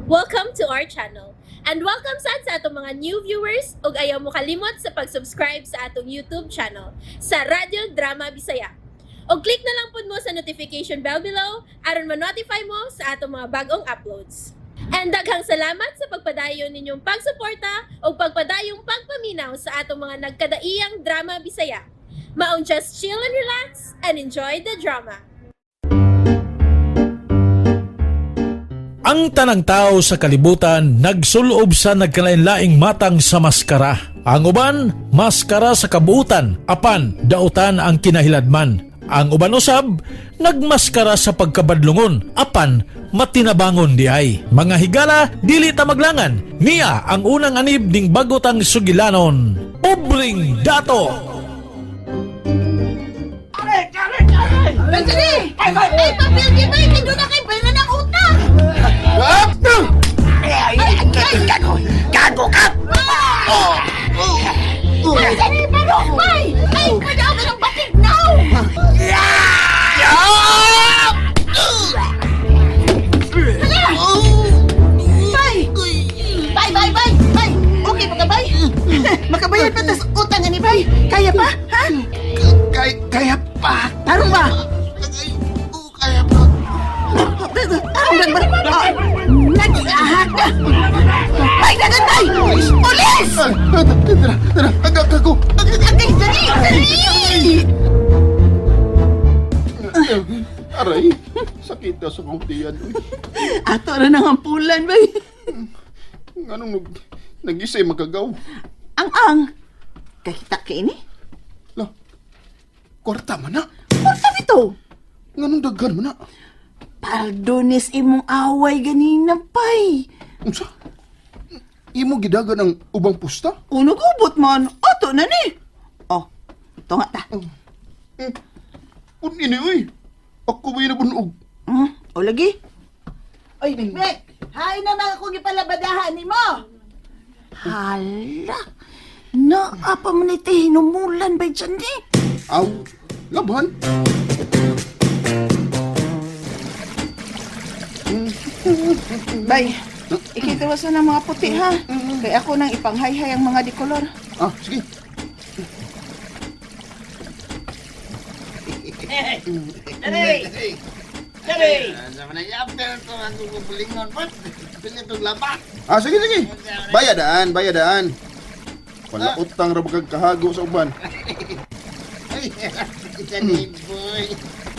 Welcome to our channel. And welcome sad sa atong mga new viewers ug ayaw mo kalimot sa pag-subscribe sa atong YouTube channel sa Radyo Drama Bisaya. Og click na lang pud mo sa notification bell below aron ma-notify mo sa atong mga bagong uploads. And daghang salamat sa pagpadayon ninyong pagsuporta ug pagpadayong pagpaminaw sa atong mga nagkadaiyang drama Bisaya. Maong just chill and relax and enjoy the drama. Ang tanang tao sa kalibutan nagsulob sa nagkalain-laing matang sa maskara. Ang uban, maskara sa kabuutan, apan dautan ang kinahiladman. Ang uban usab, nagmaskara sa pagkabadlungon, apan matinabangon di ay. Mga higala, dili ta maglangan. Niya ang unang anib ning bagotang sugilanon. Ubring Dato! Dali! Ay, papel di ba? Hindi na kay pera ng utang! Ay, ay, ay! Gago! Gago ka! Ay, dali, parok, bay! Ay, padaw ka ng batig now! Hala! Bay! Bay, bay, bay! Bay! Okay pa ka, bay? Makabayad pa tas utang ani, bay? Kaya pa? Ha? Kaya pa! Tarong ba? Ay, oh, kaya pa! Tarong lang ba? Ah, nag-iahak na! Bay, dagan, bay! Pulis! Tara, tara! Agak ako! Agay, dali! Dali! Aray! Sakit na sa kong tiyan. Uy. Ato na nang ampulan, bay. Anong nag-isay magkagaw? Ang-ang. Kakita ka ini? La, kwarta man na! Porta bito. Nganong daghan man na? Pardones imong away ganina, bay. Unsa? Imo gidagan ang ubang pusta? Uno gubot man. Ato na ni. Oh, ito nga ta. Un ini uy! Ako ba'y nabunog? O lagi. Oy, Bek. Hay naman akong gipalabadahan ni mo. Hala. Naa pa man iti hinumulan bay dyan ni. Aw, laban! Bay, ikitawasan ng mga puti ha. Kay ako nang ipanghayhay ang mga dikolor. Ah, sige. Ah, sige, sige. Bayadaan, bayadaan. Wala utang ra kag kahago sa uban. Ay, Dali, boy.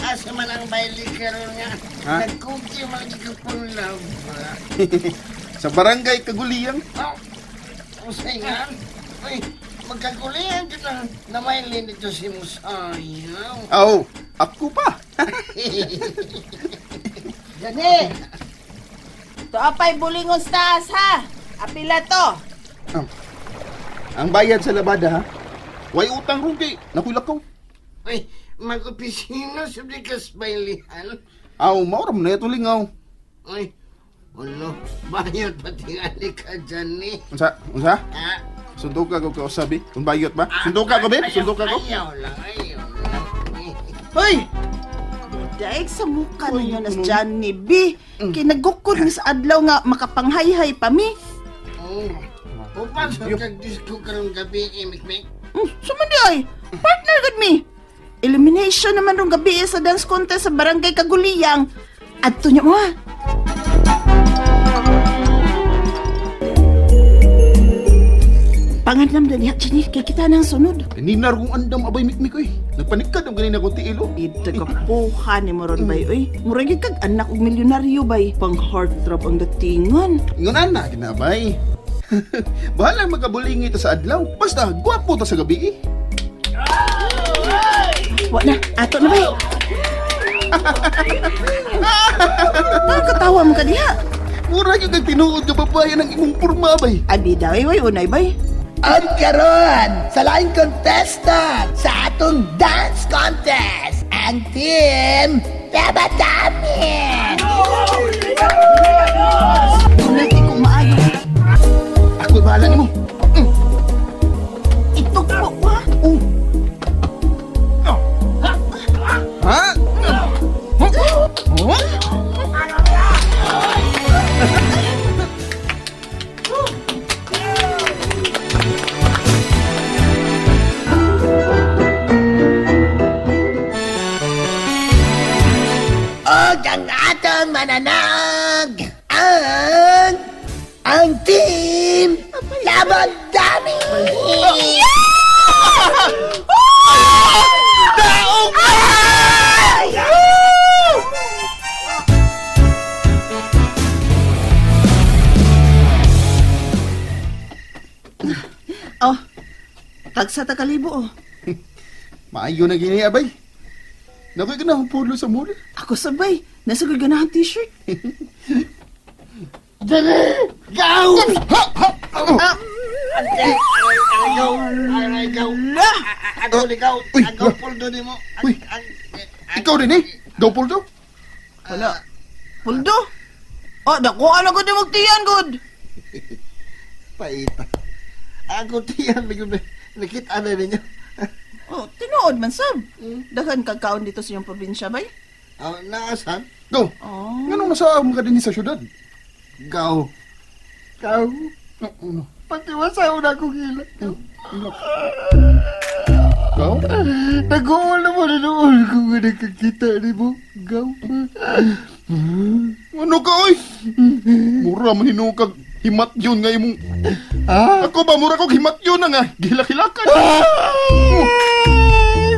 Asa man ang baili karon nga. Ha? Nagkuki man lagi ka pong love. Sa barangay Kaguliyang. Oh, usay nga. Uy, magkagulihan kita na may dito si Musayaw. Aw, ako pa. Jani! To apay bulingon sa taas ha. Apila to. Ah, ang bayad sa labada ha. Way utang ron kay nakulakaw. Uy, mag-opisina sa bigas bailihan. Aw, maura mo na ito lingaw. Uy, ulo, bayot pati ka dyan eh. Unsa? Unsa? Ha? Sundo ka ko kausabi? Kung bayot ba? Sundo ka ko, babe? Sundo ka ko? Ayaw lang, ayaw lang. Hoy! Daig sa muka ninyo nas Johnny B. Kinagukod ni sa adlaw nga makapanghayhay pa mi. Oh, upasok kag disco karong gabi, eh, Mikmik. Sumandi ay. Partner gud mi. Elimination naman rong gabi eh, sa dance contest sa Barangay Kaguliyang. Adto niyo mo ha. Pangandam na niya, Johnny. Kay kita nang sunod. Ninar kong andam abay mikmik oy. Nagpanikad ang ganina kong tiilo. Ito kapuha ni Moron bay, oy. Murag gyud kag anak og milyonaryo bay. Pang heartthrob ang datingan. Ingon na ginabay. Bahala magkabulingi ta sa adlaw. Basta gwapo ta sa gabi. Eh. Wa na, ato na bay. Nakakatawa mo ka diha. Mura gyud kag tinuod nga babae ng imong porma bay. Abi daw, ay, unay bay. At karon sa laing contestant sa atong dance contest, ang team Tabadami! Unay di ko maayo. Ako bahala nimo. Itugpo wa. Oh. Ha? Huh? Nadaog ang Team Labandami! Daog! Oh, tagsa ta kalibo oh. Maayo na gini, abay. Nakoy ganahang pulo sa mall. Ako sabay, nasa ko'y ganahan t-shirt. Dali! Gaw! Ha! Ha! Oh! Aray, gaw! Aray, gaw! La! Agaw, ligaw! Uy, Agaw, la. puldo ni mo! Uy. Ikaw din eh. Gaw puldo. Wala. Puldo? Oh, dako ano gud ni magtiyan gud. Paita. Ako tiyan, nakita na ninyo. Oh, tinuod man sab. Daghan kag kaon dito sa iyong probinsya bay. Ah, naasan? Gaw. Oh. Nganong nasa mo ka din sa syudad? Gaw. Gaw. No, ano? Patiwasaw na akong hila. Gaw? Nag-uul na mo na noon kung nakakita ni mo. Gaw. Ano ka, oy? Mura man hinuo kag himat yun nga imong... Ah? Ako ba, mura kog himat yun na nga. Gihilak-hilakan. Ah!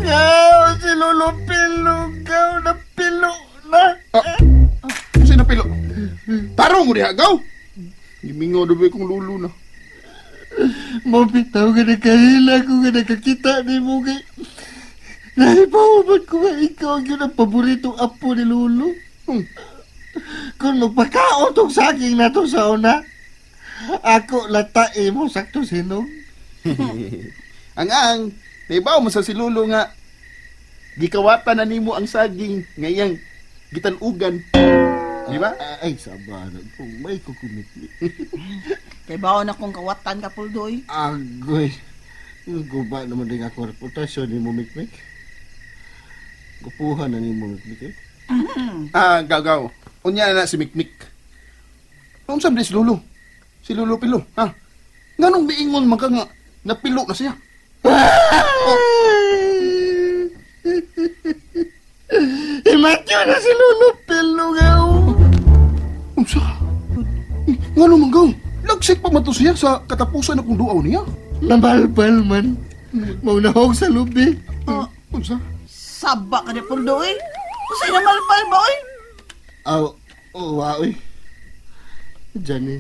Gaw, si Lolo Pilo. Gaw, napilo na. Ah, kasi napilo. Tarong mo diha, gaw. Gimingaw na ba kong lulo na. Mabitaw ka nakahila kung nakakita ni mo kay... Nahibaw ko nga ikaw ang yun ang paboritong apo ni Lolo. Kung magpakaon tong saging na to sa una, ako latae mo sakto sinog. Ang ang, naibaw mo sa si lulo nga gikawatan na nimo ang saging ngayang gitanugan. Di ba? Ah, ay, sabana kung may kukumit. Kay baon akong kawatan ka puldo oy. Agoy. Guba naman din ako reputasyon ni mo, Mikmik. Gupuhan na ni mo, Mikmik. Eh. Ah, gaw-gaw. Unya na si Mikmik. Unsa ba si Lolo? Si Lolo Pilo, ha? Nganong miingon man ka nga napilo na siya? Imatyo na si Lolo Pilo ngaw. Unsa? Ngano man gaw? Lagsik pa man to siya sa katapusan akong duaw niya. Nabalbal man. Maunahog sa lubi. Oh, Unsa? saba ka ni puldo oy. Usay na malpal ba oy? Aw, oh, wow, eh. Johnny,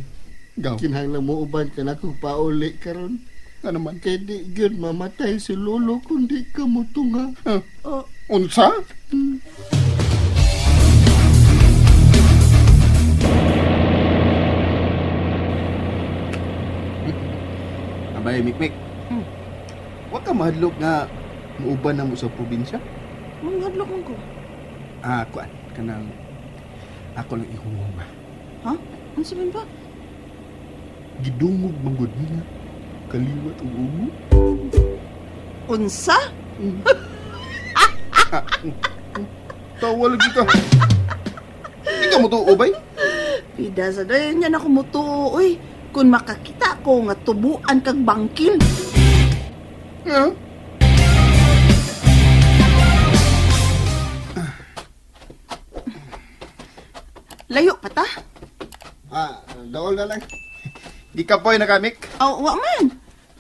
Gaw. kinahanglan mo uban ka na kung pauli karon. Nga naman. Kay di gyud mamatay si Lolo kung di ka motunga. Ha? Oh, Unsa? Abay, Mikmik. Huwag ka mahadlok nga muuban na mo sa probinsya. manghadlok man ko. Ah, kuan. Kanang ako lang ihungong ba. Ha? Unsa man ba? Gidungog manggod niya. Kaliwat og ugo. Unsa? Tawa lagi ka. Di ka mo tuo, bay? Pida sa dayon yan ako mutuo oy. Kung makakita ko nga tubuan kag bangkil. Ha? Layo pa ta? Ah, daol na lang. Gikapoy na kamik. Aw, wa man.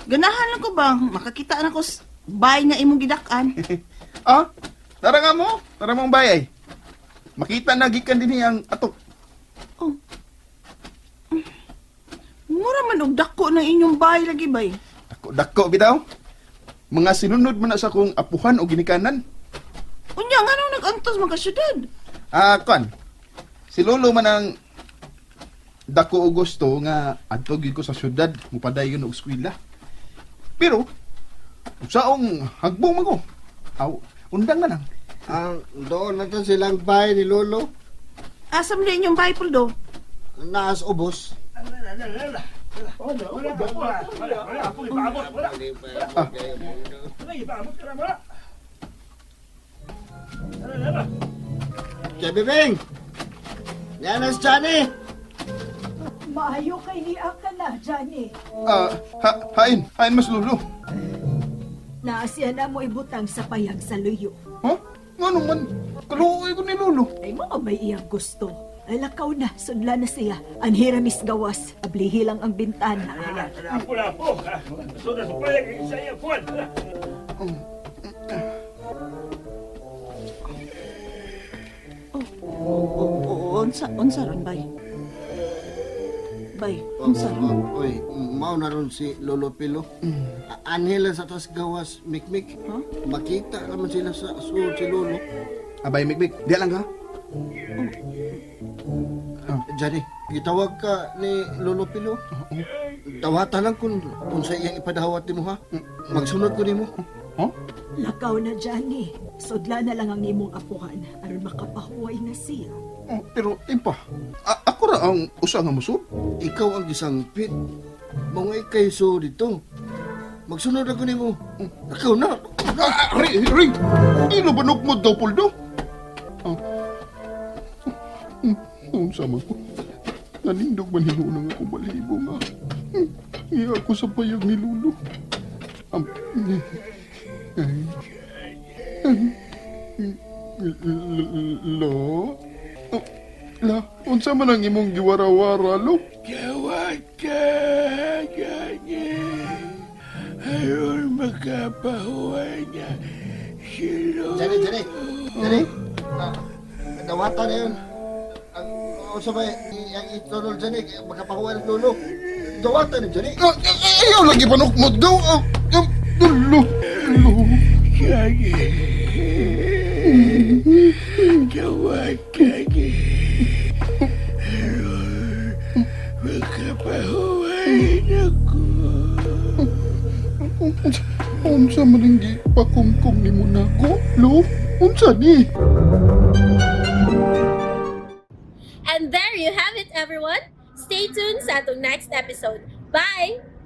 Ganahan lang ko ba makakita na ko bay nga imong gidak-an. Ah, tara nga mo. Tara mong bayay. Makita na gikan din ang atok. Oh. Mura man og dako ng inyong bay lagi bay. Dako dako bitaw. Mga sinunod man na sa kong apuhan o ginikanan. Unya nganong nag-antos man ka syudad? Ah, kuan. Si Lolo man ang dako og gusto nga adto gyud ko sa syudad mupadayon og eskwela. Pero saong hagbong man ko. Aw, undang na lang. Ah, doon na to silang bahay ni Lolo. Asa man di inyong bay puldo? Naas ubos. Kaya Bibing! Yan na si Johnny! Maayo kay niya ka na, Johnny. Ah, ha, hain, hain mas Lolo. Naasya na mo ibutang sa payag sa luyo. Ha? Ngano man? Kaluoy ko ni Lolo. Ay mo may iyang gusto. Ay, lakaw na, sudla na siya. Anhira mis gawas, ablihi lang ang bintana. Oh, unsa, unsa ron, bay? Bay, unsa ron? Oy, mao na ron si Lolo Pilo. Anhel lang sa tas gawas, Mikmik. Huh? Makita naman sila sa suod si Lolo. Abay, Mikmik, di lang ka. Johnny, gitawag ka ni Lolo Pilo. Dawata lang kung sa iyang ipadawat nimo ha. Magsunod ko nimo. Huh? Lakaw na, Johnny. Sudla na lang ang imong apuhan aron makapahuway na siya. Oh, pero timpa, ako ra ang usa nga musod. Ikaw ang gisangpit. Mga ikay so dito. Magsunod ako nimo. Ikaw na. Ah, ri, ri. Ilo banok mo daw puldo. Ah. Unsa man ko. Nanindog man hinuon ang akong balahibo nga. Iya ako sa payag ni Lolo. Lo? Oh, La, unsa man ang imong giwarawara, lo? Gawat ka, Johnny. Ayon makapahuway na si Lolo. Johnny, Johnny. Johnny. Ah, dawata na yun. Ang usa ba ang itulol Johnny makapahuway ng Lolo. Dawata ni Johnny. Ah, ayaw lagi banok mo daw. Ah, ah, Lo, lo. Johnny. Gawat ka, Johnny. Ayon makapahuway na ko. Unsa man ang gipakumkum nimo nako, lo? Unsa ni? And there you have it, everyone. Stay tuned sa atong next episode. Bye!